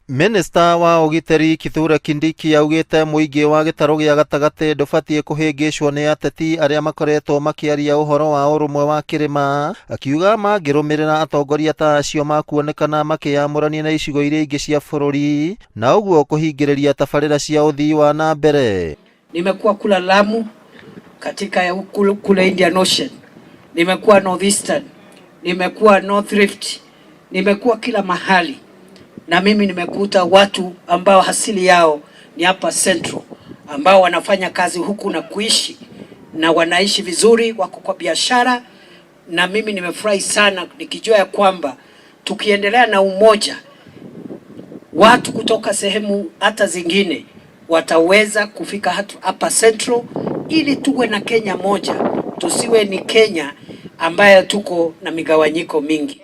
Minista wa ũgitĩri Kithure Kindiki augĩte mũingĩ wa gĩtarũ gĩa gatagatĩ ndũbatiĩ kũhĩngĩcwo nĩ ateti arĩa makoretwo makĩaria ũhoro wa ũrũmwe wa kĩrĩma, akiuga mangĩrũmĩrĩra atongoria ta acio makuonekana makĩyamũrania na icigo iria ingĩ cia bũrũri na ũguo kũhingĩrĩria tabarĩra cia ũthii wa na mbere. Nimekuwa kula Lamu katika kule Indian Ocean, nimekuwa North Eastern, nimekuwa North Rift, nimekuwa kila mahali, na mimi nimekuta watu ambao asili yao ni hapa Central, ambao wanafanya kazi huku na kuishi na wanaishi vizuri, wako kwa biashara, na mimi nimefurahi sana nikijua ya kwamba tukiendelea na umoja, watu kutoka sehemu hata zingine wataweza kufika hapa Central ili tuwe na Kenya moja, tusiwe ni Kenya ambayo tuko na migawanyiko mingi.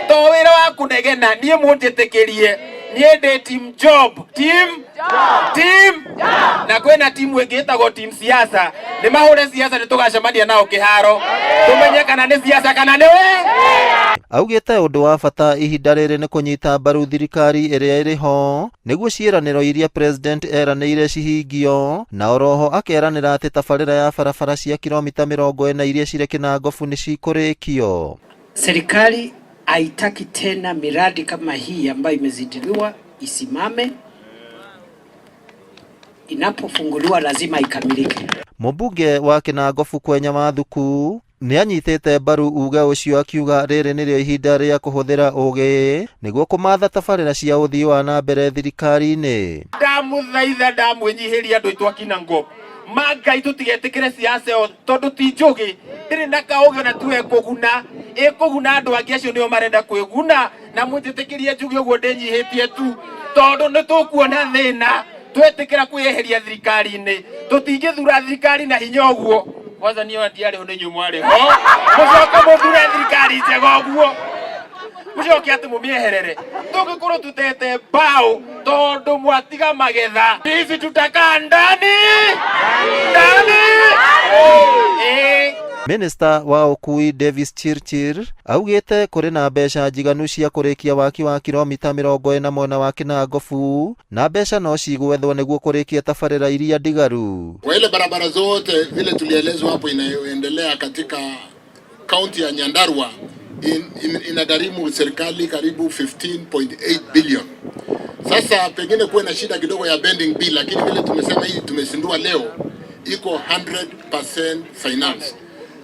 To wĩra wa kũnegena niĩ mũnjĩtĩkĩrie niĩ ndĩ team job, team job, team job. Na kwĩna timu ĩngĩ ĩtagwo team siasa, nĩ mahũre siasa, nĩ tũgacemania nao kĩharo tũmenye kana nĩ siasa kana nĩ we. Augĩte ũndũ wa bata ihinda rĩrĩ nĩ kũnyita mbaru thirikari ĩrĩa ĩrĩ ho nĩguo ciĩranĩro iria president eranĩire cihingio, na oroho akeranĩra atĩ tabarĩra ya barabara cia kilomita 40 iria cirĩ Kinangofu nĩ cikũrĩkio. Serikali haitaki tena miradi kama hii ambayo imezinduliwa isimame. Inapofunguliwa lazima ikamilike. Mũmbunge wa Kinangofu Kwenya Wathuku nĩ anyitĩte mbaru uge ũcio, akiuga rĩrĩ nĩrĩo ihinda rĩa kũhũthĩra ũgĩ nĩguo kũmatha tabarĩra cia ũthii wa na mbere thirikari-inĩ. Ndamũthaitha, ndamwĩnyihĩria, andũ aitũ a Kinangop, ma Ngai, tũtigetĩkĩre siasa ĩyo tondũ ti njũgĩ, ndĩrĩ na kaũgĩ ona tiwe ĩkũguna, ĩkũguna andũ angĩ acio nĩo marenda kwĩguna. Na mũnjĩtĩkĩrie njuge ũguo ndĩnyihĩtie tu, tondũ nĩ tũkuona thĩna twetĩkĩra kwĩyeheria thirikari-inĩ. Tũtingĩthura thirikari na hinya ũguo. Kwanza niĩ ona ndiarĩ ho, nĩ inyuĩ mwarĩ ho. Mũcoke mũthure thirikari njega ũguo, mũcoke atĩ mũmĩeherere, tũngĩkorwo tutete mbaũ tondũ mwatiga magetha. Sisi tutakaa ndani ndani, ĩĩ. Minista wa ũkui Davis Chirchir augĩte kũrĩ na mbeca njiganu cia kũrĩkia waki wa kilomita 40 mwena wa Kinangofu na mbeca no cigwethwo nĩguo kũrĩkia tabarĩra iria ndigaru. Kwa ile barabara zote vile tulielezwa hapo inayoendelea katika kaunti ya Nyandarua inagharimu serikali karibu 15.8 billion. Sasa pengine kuwe na shida kidogo ya pending bill, lakini vile tumesema hii tumezindua leo iko 100% finance.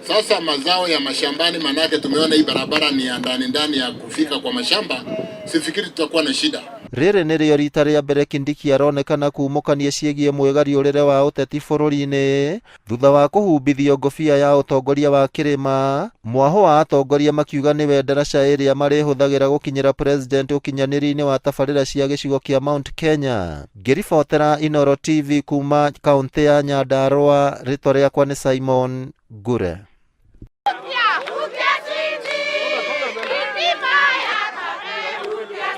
Sasa mazao ya mashambani, manake tumeona hii barabara ni ya ndani ndani ya kufika kwa mashamba, sifikiri tutakuwa na shida. Rĩrĩ nĩrĩo rita rĩa mbere Kindiki aronekana kumũkania ciĩgiĩ mwĩgariũrĩre wa ũteti bũrũri-inĩ thutha wa kũhumbithio ngobia ya ũtongoria wa kĩrĩma, mwahũ wa atongoria makiuga nĩwe ndaraca ĩrĩa marĩhũthagĩra gũkinyĩra president ũkinyanĩria-inĩ wa tabarĩra cia gĩcigo kĩa Mount Kenya. Ngĩribotera Inooro TV kuma kaũntĩ ya Nyandarua, rĩtwa rĩakwa nĩ Simon Ngure.